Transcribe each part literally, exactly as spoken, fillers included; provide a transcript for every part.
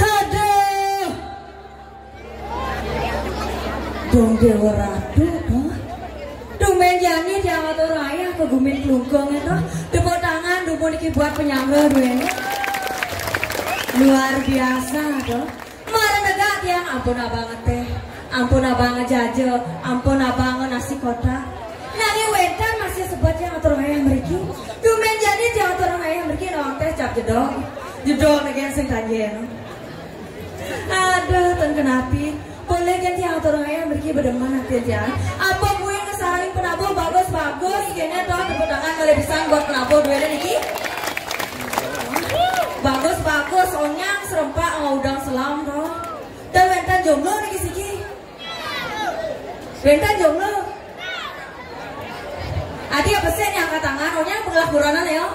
Aduh. Dong Dewa Ratu, toh. Tumben jani tiang atur ayah kegumin klungkung, toh. Tepuk tangan dumun niki buat penyangga duene. Luar biasa, toh. Mara negak tiang, ampun abang ngeteh, ampun abang ngejaja, ampun abang nasi kotak. Nanging wenten masih sebet tiang atur ayah mriki. Tumben jani tiang atur ayah mriki nawang teh cap jedor. Jedor niki sing tanjen. Aduh, ten kenapi. Polih kan tiang atur ayah mriki bedemen ati tiang. Apa kuwi ngesarang penabuh bagus-bagus kene, toh, tepuk tangan kalih pisan buat penabuh duene niki. Bagus-bagus, onyang serempak sama udang selam, toh. Ten wenten jomblo niki siki. Wenten jomblo. Adi apa sih yang angkat tangan? Onyang pengelah puranan ya.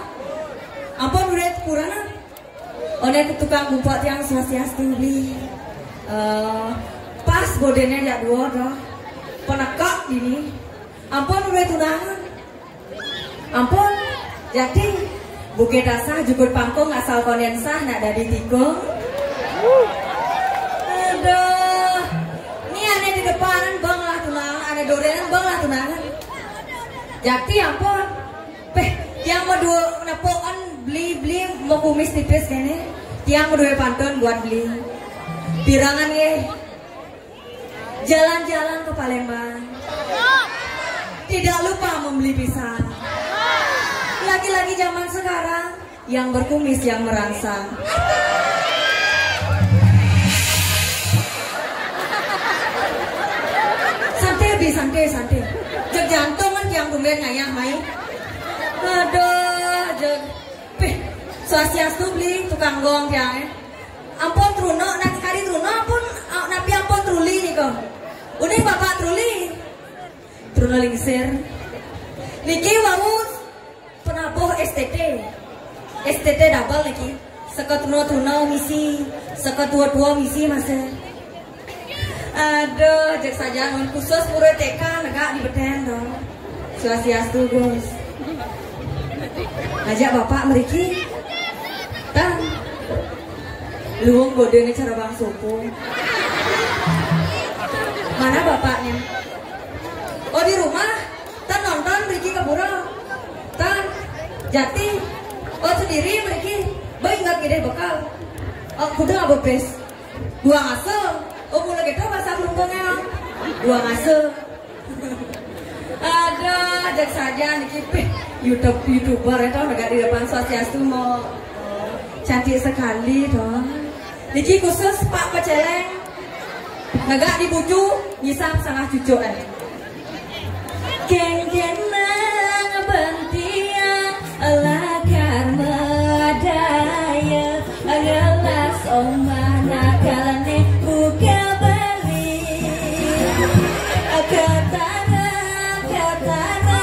Ampun, duit puranan. One tukang gumpok tiang, swastiastu, Bli. Eh, pas bodene jak dua, toh. Penekak dini. Ampun, udah tunangan. Ampun, jadi Bukit Asah jukut pangkung asal konden sah nak dadi tikung. Aduh. Ni ane di depan bang lah tunangan, ane dorenan bang lah tunangan. Jati ampun. Peh, tiang mau dua nepukan beli-beli mau kumis tipis kene. Tiang mau dua pantun buat beli. Pirangan ye. Jalan-jalan ke Palembang. Tidak lupa membeli pisang. Laki-laki zaman sekarang yang berkumis yang merangsang. Santai, Bi, santai, santai. Jeg jantung kan yang tumben ngayah mai. Aduh, jeg. Pih, swastiastu, Bli, tukang gong tiang, eh. Ampun truna, nak kari truna ampun, ah, napi ampun truli nika. Uning Bapak Truli. Truna lingsir. Niki wau penabuh S T T. S T T double niki. Seka truna-truna misi, seka tua-tua misi masa. Aduh, jeg saja nun khusus murid T K negak di beten, toh. Swastiastu, Gus. Ajak Bapak mriki. Tang. Luung bodene cara Bang Sopo. Mana bapaknya? Oh, di rumah. Tan nonton mriki ke pura. Tan. Jati. Oh, sendiri mriki. Ba ingat gede bekal. Oh, kudu apa pes? Dua ngasa. Oh, mula kita bahasa Klungkungnya. Dua ngasa. Aduh, ajak saja niki, pih, YouTube, YouTuber itu negak di depan swastiastu mau cantik sekali, toh. Niki khusus Pak Peceleng. Negak di bucu, nyisap salah cucuk, eh. Kengkenang bentiang lakar madaya, gelas omah nakalane buka beli. Ketara, ketara,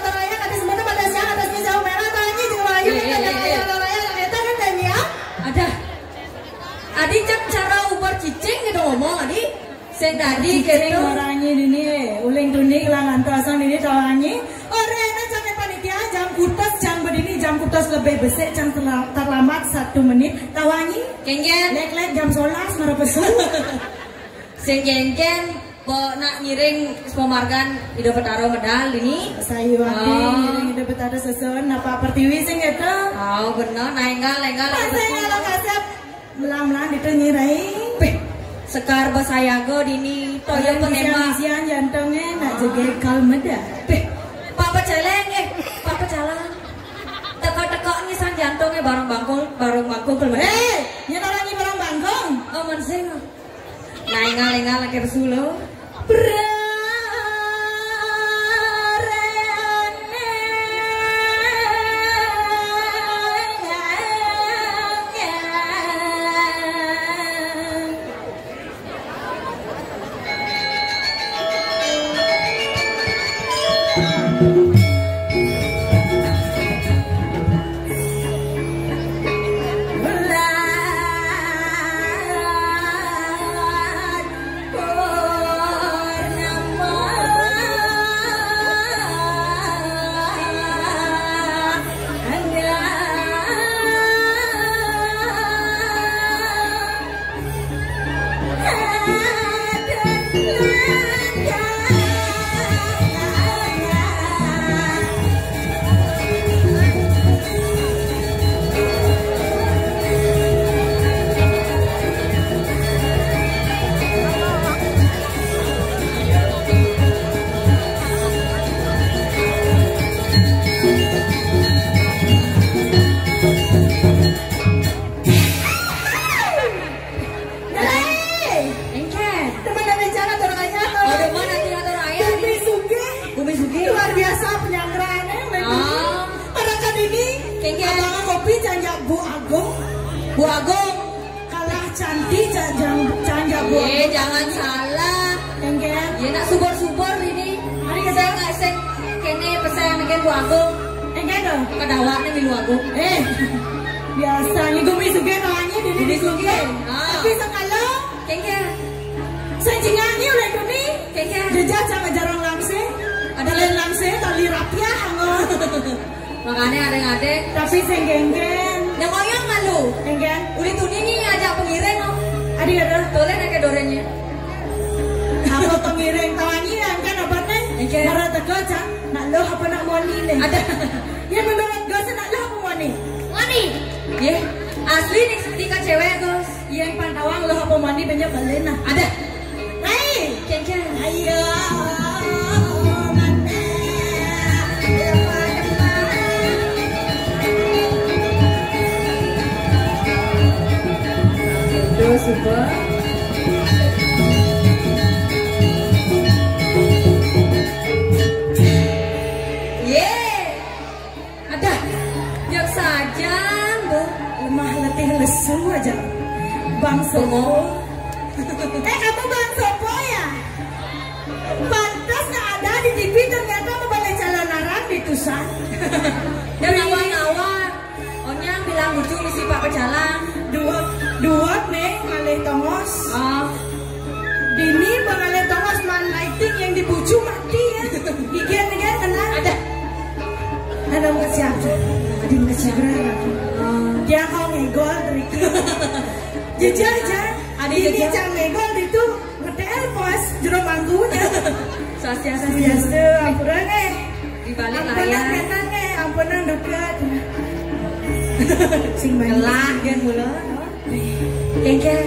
Atur ayah, kata semuanya pada siang, atas ni jauh merah, tangi jeung layu, eh, eh, eh, eh, atur ayah, eta kan tanya. Ada. Adi cek cara ubar cicing gitu ngomong, Adi. Sing tadi gitu. Cicing warangi dini, uling tuni, langan tuasang dini, tawangi. Ora enak, cang panitia, jam kutas, jam berdini, jam kutas lebih besar, jam terla-, terlambat satu menit, tawangi. Kengen. Lek-lek jam sebelas, marapesu. Sing kengen, po nak ngiring pemargan Ida Betara medal ini. Sayuwati, oh, ngiring Ida Betara sesun, napa pertiwi sing itu? Oh, bener, naenggal, naenggal. Pas saya kalau kasep, melang-melang ditu nyirai. Peh, sekar basayaga dini, toya penembak. Isian jantungnya, nak jegegal meda. Peh, papa celeng, eh, papa calang. Teka-teka ngisan jantungnya bareng bangkul, bareng bangkul, bareng bangkul. Eh, nyetarangi bareng bangkul. Oh, mensing. Naenggal-enggal lagi pesulo. Hei! Engken. Teman dari sana turun aja. Oh, demen nanti atur ayah. Bumi Sugih. Bumi Sugih. Luar biasa penyanggraannya, memang. Ah. Pada kali ini, kengken. Abang kopi canjak Bu Agung. Bu Agung. Kalah cantik, ca-, jang-, canjak Bu Agung. Eh, jangan salah. Kengken. Ya, nak subur-subur ini. Mari kita. Saya nggak, saya kene pesan. Bu Agung. Éngkén to? Kadawakné milu Agung. Eh, biasa, nggih, gumi sugih rohani, dini sugih. Ah. Tapi sakala, kéngkén, sing jingani oleh duni, kéngkén, jejak cang ajarang langsé. Ada lain langsé, tali rapiah, anggo. Makané ada ngadé. Tapi sing kéngkén. Yang oyong malu. Kéngkén. Uli tuni ni ajak pengiring, no. Adi ada. Toleh nak ke dorennya. Apa pengiring tawani, kan apa nih? Kéngkén. Marah teka, cang. Nak luh apa nak moni nih? Ada. Ya, menurut Gus, nak luh apa moni? Moni. Yé, asli nih, seketika cewek, Gus. Yén pantawang luh apa moni banyak balen nah. Ada. Hai. Kéngkén. Ayo. Terus, super. Yé. Ada. Yang saja, Bu. Lemah letih lesu aja. Bang Sopo. Eh, kamu Bang Sopo ya? Pantas nggak ada di T V, ternyata mau balik calon arang di Tusan. Dan awal-awal, Onyang bilang lucu misi Pak Pecalang. Dua, dua nih, ngalih tongos. Oh. Dini pengalih tongos man lighting yang dibucu mati ya. Igan-igan kenal. Ada. Ada nggak siap? Ada nggak siap? Dia kau ngegol, Ricky. Jejak, jejak. Ada. Dini jejak. Cang ngegol itu ngetel pas jero mangkunya. Swastiastu. Swastiastu, ampura, eh. Di balik layar. Ampunan, eh, ampunan duka. Sing ngelah, gen mula. Kéngkén.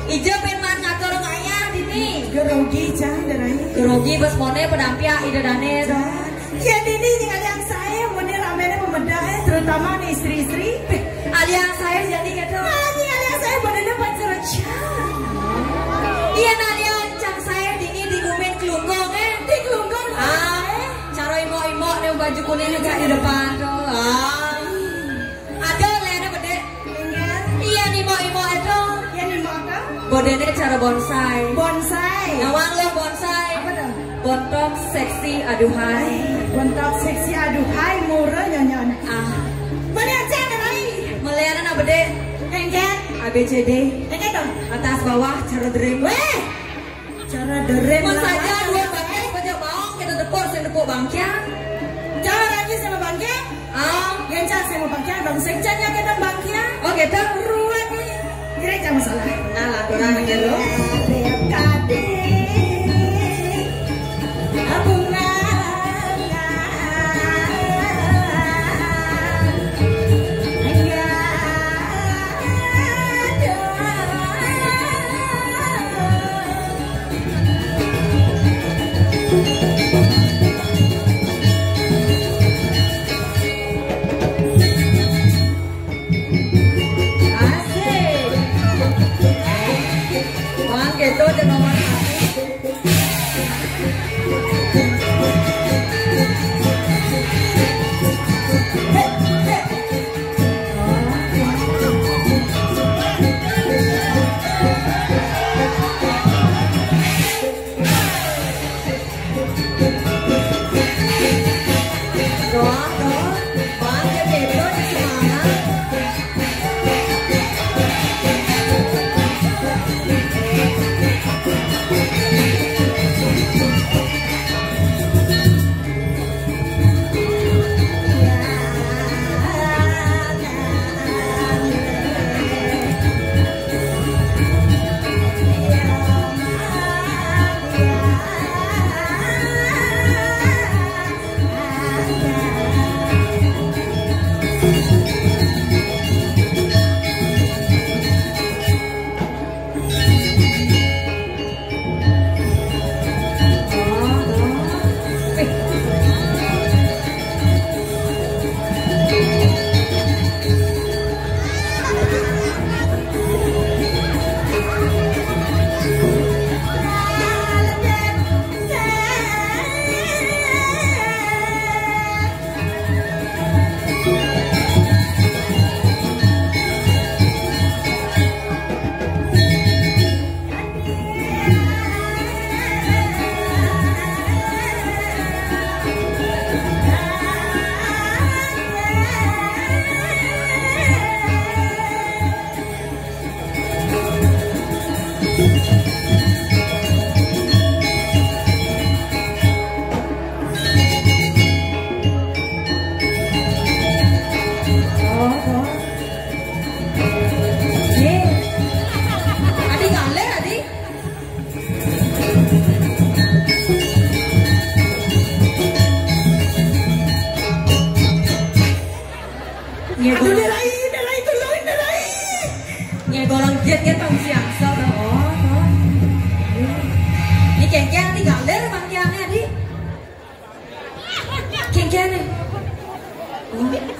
Ija pén man ngatur ngayah dini. Gerogi, cang, darai. Gerogi bes mone pedampiak ida dane. Cang. Ya dini, nying aliang saya, mone ramene pemedah, eh, terutama nih istri-istri. Aliang saya jadi gitu. Ah, nying aliang saya, badannya pacar, cang. Iya, nah, aliang cang saya dini di Gumen Kelungkung, eh. Di Kelungkung, ah, eh. Cara imok-imok nih baju kuning nih, cak di depan tuh. Ah. Ada lene bedé. Iya. Iya, nimo-imo itu. Iya, nimo apa? Bodene cara bonsai. Bonsai. Nawang lo bonsai. Apa tuh? Bontot seksi aduhai. Bontot seksi aduhai, murah nyonyon. Ah. Mana aja ada lagi? Melihat anak bedé. Engket. A B C D. Engket dong. Atas bawah cara dream. Weh. Cara derem. Mun lah, saja lah, dua lah. Bangkiang, baja baong, kita tepuk, sing tepuk bangkiang. Jangan lagi sama bangkiang. Ah. Yang cak sama bangkiang, dong sing caknya kita bangkiang. Oh, gitu. Ruwet nih. Kira cak masalah. Nah, lah, kurang aja lo. Kadé. Bunga. Asik. Wah, gitu, nomor satu.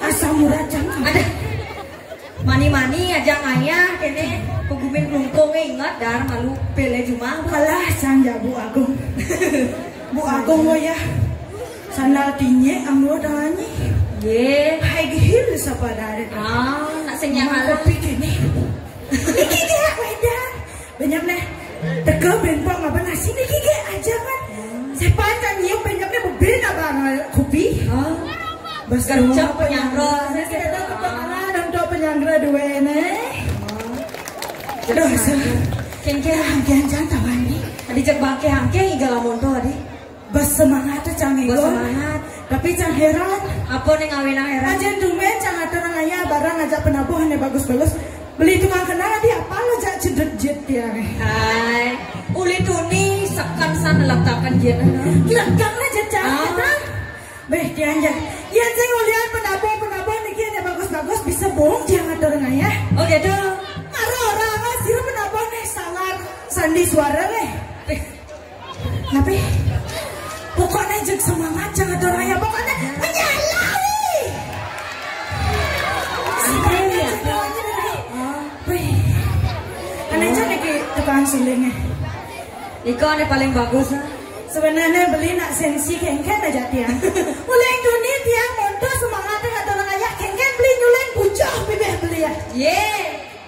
Asam urat cang. Ada. Mani-mani aja ngayah kéné. Pagumin klungkung, ingat, dar, malu pilih jumah. Kalah cang ja Bu Agung. Bu Agung wayah sandal tinyék anggo tangannya. Yé. High heel sapadahna. Ah, nak sing nyahalan. Kopi kéné. Niki gé wédan. Bényak né. Teka bén pang apa nasi niki gé aja kan. Sepan kan nyium bényaknya bebén apa kopi. Ah. Bas gercep penyangga. Saya kata kepala dan tok penyangga dua né. Aduh, kéngkén. Jangan-jangan tawan nih. Adi cék bangké-angké iga lamun to adi. Bas semangat tuh cang. Bas semangat. Tapi cang héran. Apa nih ngawinang héran? Ajén tumbén cang atur ngayah barang ngajak penabuh né bagus-bagus. Beli tukang kenal adi apa lo jak cedut jit ya. Hai. Uli tuni sekan san letakkan jit. Letakna jit cang. Ah. Béh, tiang ja. Yén sing ulian penabuh-penabuh niki né bagus-bagus bisa bung tiang atur ngayah. Oh gitu. Mara orang mah sira penabuh né sangar sandi suara né. Tapi pokoknya jek semangat jangan atur ngayah. Pokoknya menyala wih. Semangat ya. Wih. Kan aja niki tukang sulingnya. Iko né paling bagus. Sebenarnya beli nak sensi kéngkén aja tiang. Mulai tuni tiang monto semangatnya ngatur ngayah kéngkén beli nyuling bucah bibih beli ya. Yé.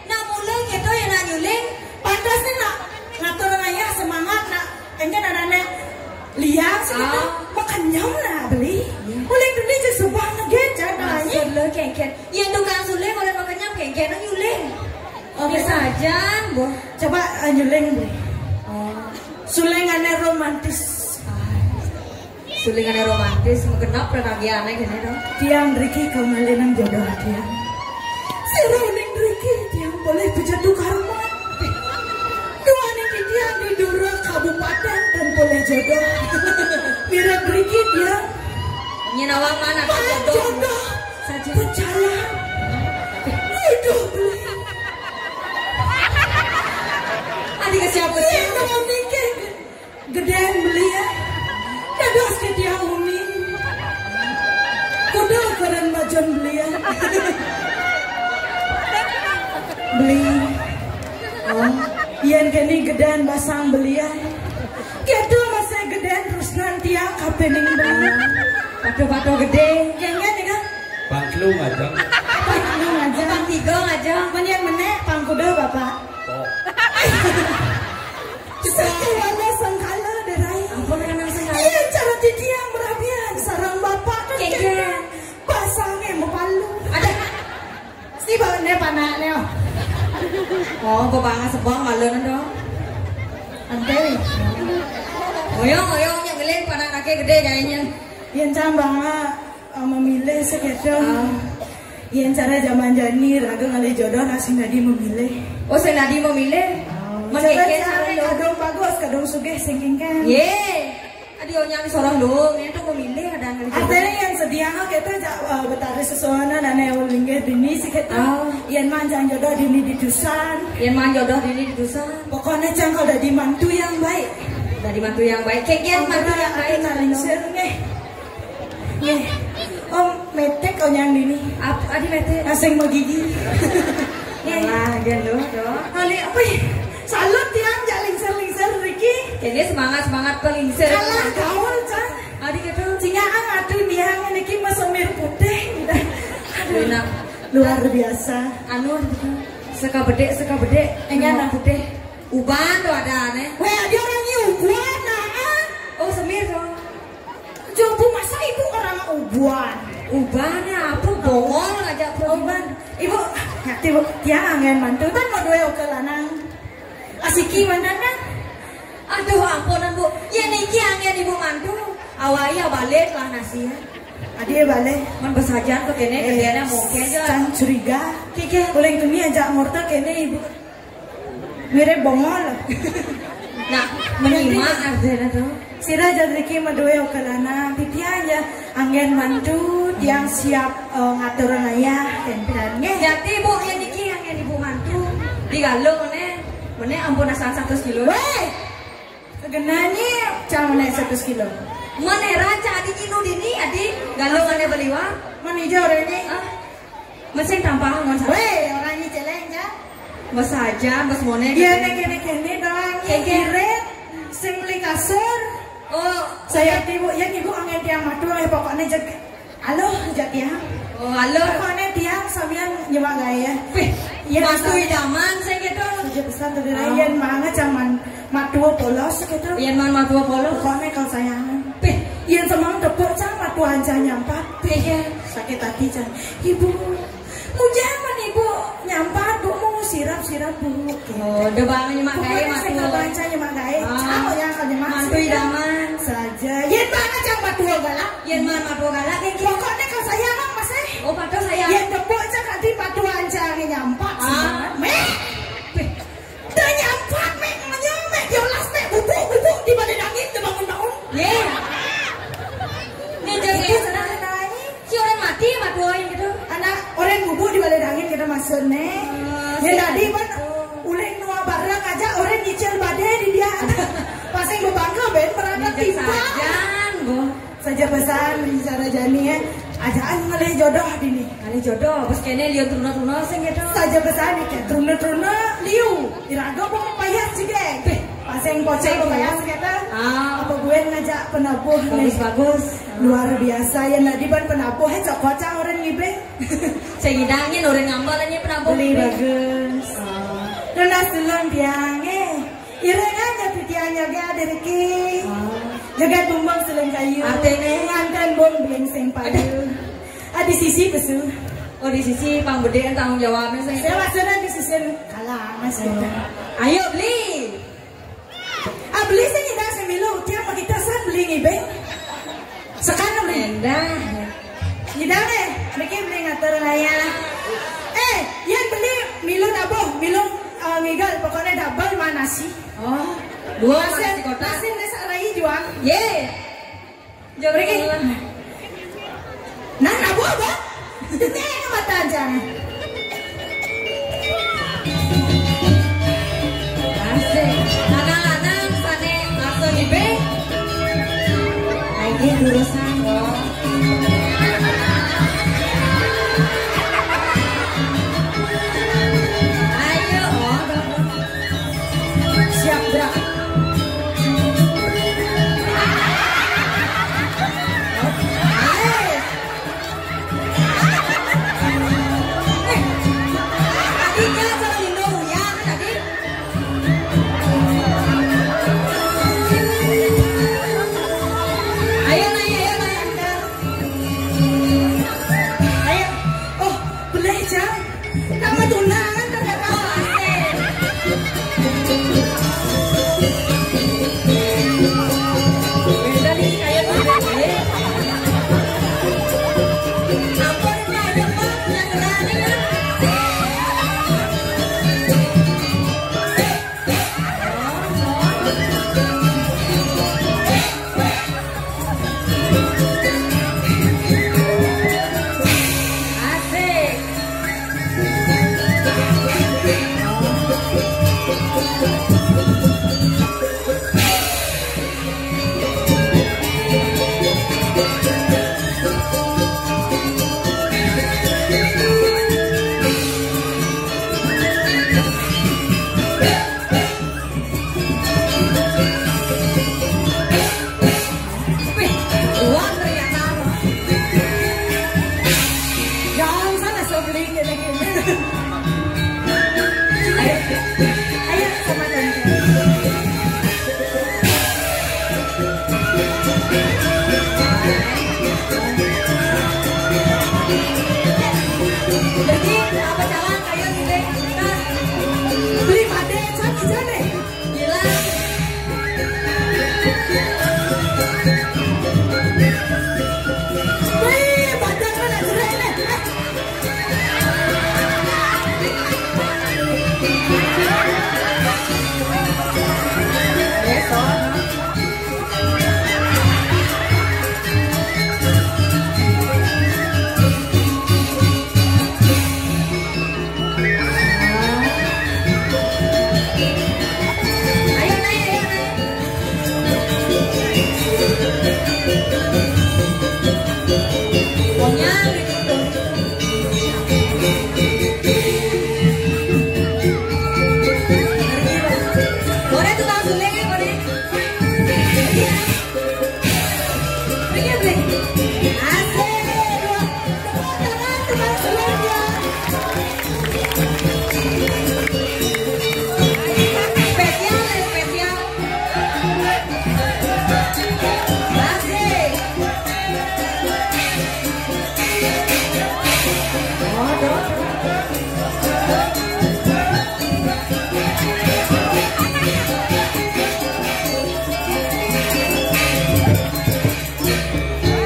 Nah mulai gitu ya nak nyuling. Pantas nih nak ngatur ngayah semangat nak kéngkén anaknya liang segitu. Ah. Makenyem nah beli. Mulai tuni cek subang negé jangan nangis. Maksud lo kéngkén. Yang tukang suling oleh makenyem kéngkén nyuling. Oh, biasa aja, Bu. Coba eh, nyuling beli. Oh. Sulingané romantis. Sulingané romantis, menggenap dan lagi aneh gini dong. Tiang Riki kemalinan jodoh tiang. Sira uning Riki tiang boleh bejatu karma. Dua niki tiang di dura kabupaten dan boleh jodoh. Mirip Riki tiang. Nyén awak mana jodoh. Jodoh. Saja. Berjalan. Hidup beli. Adi ke siapa sih? Iya, mau nikah. Gedén beli ya. Dados ke tiang uning. Kuda keren bajon beli ya. Beli. Oh, yén kéné gedén basang beli ya. Gitu masih gedén terus nanti ya kapening beli. Patuh-patuh gedé. Kéngkén ya kan? Pangklung aja. Pangklung aja. Pang tiga aja. Mending menék pangkuda bapak. Oh. Sangkala sangkala derai. Ampun kenal sangkala. Iya cara titiang merabian sarang bapak kan. Kéngkén. Pasangnya mapalu. Ada. Si bawa né panak né. Oh, bapak sebang malu dong. Ante. Oyong oyong nya ngeling panak aké gedé kayaknya. Yang cambang ah. Ah, memilih sekedar. Ah. Yén cara zaman jani raga ngalih jodoh nah sing dadi memilih. Oh, sing dadi memilih. Mengkikir cara kadung bagus, kadung sugih sing kéngkén. Yé. Adi onyang soroh lu, ini tuh memilih ada ngalih jodoh. Artinya yang sedia kita ja, eh, betari sesuana dan yang linggih dini sih kita. Ah. Yén manjang jodoh dini ditusan. Yén manjang jodoh dini ditusan. Pokoknya cang kalau dadi mantu yang baik. Dadi mantu yang baik. Kéngkén mantu yang baik. Nah, lingsir nih. Nggih. Om metek onyang dini. Ap, adi metek. Asing mau gigi. Nggih. Nah, gendong, dong. Kali apa ya? Salut tiang jak lingsir-lingsir riki. Jadi semangat-semangat pelingsir. Kalah gaul, Cang. Adi gitu. Cingaang atuh niang niki mas semir putih. Aduh. Enak. Luar biasa. Anu gitu. Sekabedek, sekabedek. Enggak, nah. Putih. Uban tuh ada aneh. Weh, dia orangnya uban, nah. Oh, semir dong. Coba masa ibu orang uban? Ubannya apa? Bongol aja. Uban. Ibu, ngerti bu, tiang angin mantu kan mau dua oke lanang. Asiki mantan kan? Aduh ampunan bu, ya niki angin ibu mantu. Awalnya balik lah nasi ya. Adi balik. Man besajan tuh kene, eh, kerjanya mungkin aja. Can curiga. Kike. Boleh tuni ajak ngorta kene ibu. Mirip bongol. Nah, menyimak artinya tuh. Sira jadriki madue okalana, titiang ya anggen mantu, tiang siap eh, ngatur ngayah, kénten. Nggih. Jati Bu, ya niki anggen ibu mantu. Digaluh meneh, meneh ampun asal seratus kilo. Weh, segenanya cang meneh seratus kilo. Mun héran cang adi nginum dini, adi galung ané baliwang. Mun ijo orangné. Ah. Mesin tampang mun sa- Wéh, orangné céléng, cang. Bos aja, bos moné. Iya, kéné-kéné doang. Kéné. Irit, sing beli kasur. Oh, saya tibu, ya ibu angen tiang matua, ya pokoknya jeg. Halo, jatiang. Oh, halo. Pokoknya tiang sambian nyemak gaé. Wih, iya, mantu idaman saya gitu. Saja pesan tadi. Ah. Yén mangga cang man matua polos gitu. Yén man matua polos. Pokoknya kalau sayangan. Pih, yén semang tepuk cang matua anca nyampat. Pih, iya. Sakit hati cang. Ibu, mujang man ibu nyampat, Bu, mau sirap-sirap, Bu. Oh, udah bangun nyemak gaé. Pokoknya saya matua. Nggak baca nyemak gaé. Ah. Cang ya kalau nyemak. Mantu idaman. Saja. Yén mangga cang matua galak. Yén man matua galak, yén ki- Pokoknya kalau saya mah, Mas, eh. Oh, padahal saya. Yén tepuk cang nanti matua anca nyampat. Ah. Méh. Pih. Teu nyampat, méh, menyong, méh, diolas, méh, bubuk, bubuk, di balé dangin, teu bangun-bangun. Yé. Ini jadi itu senang nanya. Si orang mati, matua gitu. Anak orang bubuk di balé dangin kita maksudnya. Oh, ya, si tadi, Bang, gitu. Uling nua barang aja, orang nyicil badé di dia. Pasang bebangka, Ben, merata. Ini timpal. Sajan, Bu. Saja pesan bicara jani ya. Ajaan ngalih jodoh dini. Ngalih jodoh, bos kéné liu truna-truna sing gitu. Saja pesan nih, kayak truna-truna liu. Iraga mau payas juga. Beh. Pasang pocong payas gitu. Ah. Apa gue ngajak penabuh nih? Bagus, bagus. Luar biasa ya, nadi ban penabuh, eh, cok kocang orang ngibing. Saya ngidangin orang ngambal aja penabuh. Beli ngibing. Bagus. Ah. Nunas dulu biang, eh. Iringan ya titiannya gé ada rezeki. Oh. Jagat bumbang seleng kayu. Artinya? Nganten bong beling sing payu. Aduh. Adi sisi pesu. Oh, di sisi pang bedé tanggung jawabnya saya. Saya maksudnya di sisi kalah, Mas. Oh. Ayo beli. Ah, beli sih kita semilu. Tiap kita san beli ngibing. Sekarang beli. Endah. Ngidang, eh, niki beli ngatur raya. Eh, yén beli milu nabuh, milu, eh, ngigal, pokoknya double mana sih? Oh, dua. Masih, masih kotak. Masih desa rai juang. Ye. Jom niki. Nah, nabuh, Bang. Ini mata aja. Asik. Lanang-lanang sané langsung ibe. Ayo urusan. Ayo, oh. Siap, Bra. Ayo. Ayo, naik, ayo, naik. Ayo. Oh, boleh, Jang. Nama tunangan, kan nggak tahu. Asik. Pokoknya gitu. Boleh tuh, tahu suling ya, boleh. Iya. Iya, boleh. Asik. Dua, dua, dua, dua, dua, dua. Spesial, spesial. Asik.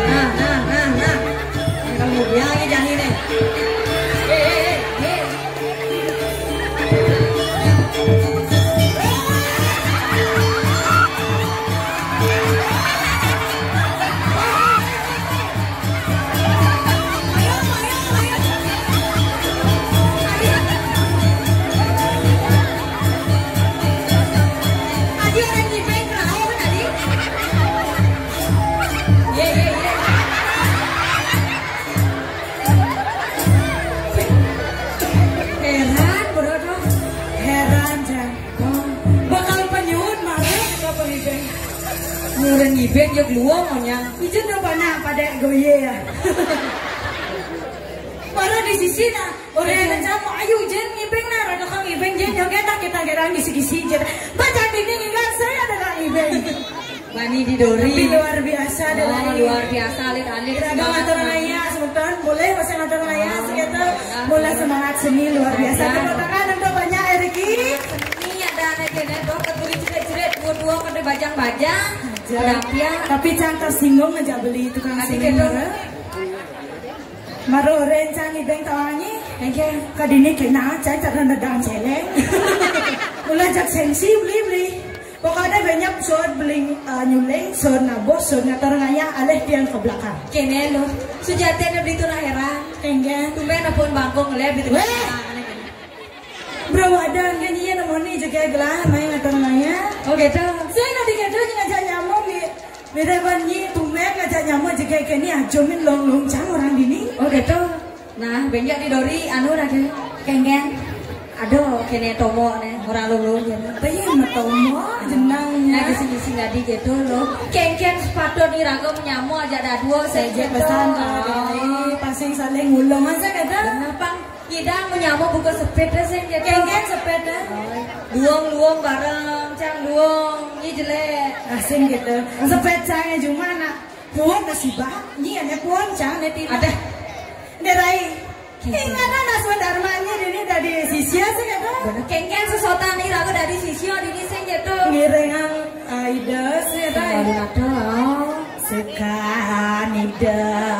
Nah, nah, nah, nah. Kamu bilang ini jangan ini. Eh, eh, eh, eh. Adi orang nyipeng kerahau kan, Adi? Iya, iya, iya. Heran, bro, tuh. Heran, Jan. Bakal penyuhun marah ke pengibeng. Nyuhun ngibeng, yuk luang, onyang. Ijen udah pernah pada goye ya. Baru di sisi, nah. Orang yang sama, ayo, Jen, ngibeng, nah. Rada kang ngibeng, Jen, yuk, kita, kita gerang gisi-gisi, Jen. Baca dinding, enggak, saya ada kang ngibeng. Bani di Dori. Tapi luar biasa ada. Oh, lain. Luar biasa, alit-alit. Kira ada semangat, ngatur semangat. Ngaya, semeton. Boleh, masih ngatur ngaya, oh, segitu. Iya. Mulai semangat seni luar biasa. Ada. Tepuk tangan untuk banyak, Eriki. Seni ada anak jenis, dok, ketuli jerit-jerit, dua-dua, kada bajang-bajang. Aja. Ada apa ya? Tapi cang tersinggung aja beli tukang seni, gitu. Ya. Maru rencang ibeng tawangi. Oke. Kadini kena, cang cara nedang celeng. Mulai jak sensi, beli, beli. Pokoknya banyak sor beling, eh, nyuling, sor nabuh, sor ngatur ngaya, alih tiang ke belakang. Kene lo, sujati ada beli tu nak heran. Tenggen. Tumben apun bangkung le beli tu. Weh. Bro, ada kan iya nemu ni juga gelah main ngatur ngaya. Oh, gitu. Saya nanti gitu ngajak nyamuk ni. Beda ban ni tumben ngajak nyamuk juga kene ajomin long-long cang orang dini. Oh, gitu. Nah, benjak di Dori, anu, raga. Kengkeng. Aduh, kene tomo ne, orang lulu je. Tapi yang tomo, jenang ya. Nah, sini-sini tadi gitu lo. Kengkeng sepatu ni raga menyamuk aja dah dua, saya. Saya gitu. Pesan, oh. Pasang saling ngulung aja kata. Bener, pang. Kidang menyamuk buka sepit dah, saya gitu. Kengkeng sepit dah. Luang-luang bareng, cang luang. Ini jelek. Asing gitu. Sepit cang cuma nak. Puan dah sibak. Ni ada puan cang, ada tidak? Ada. Derai. Ingat anak Swadarma ni, ini dari sisia sih kata. Kengkeng sesotan ni raga dari sisia, ini sing gitu. Ngiringan, ah, ida sih kata. Ada. Sekan ida.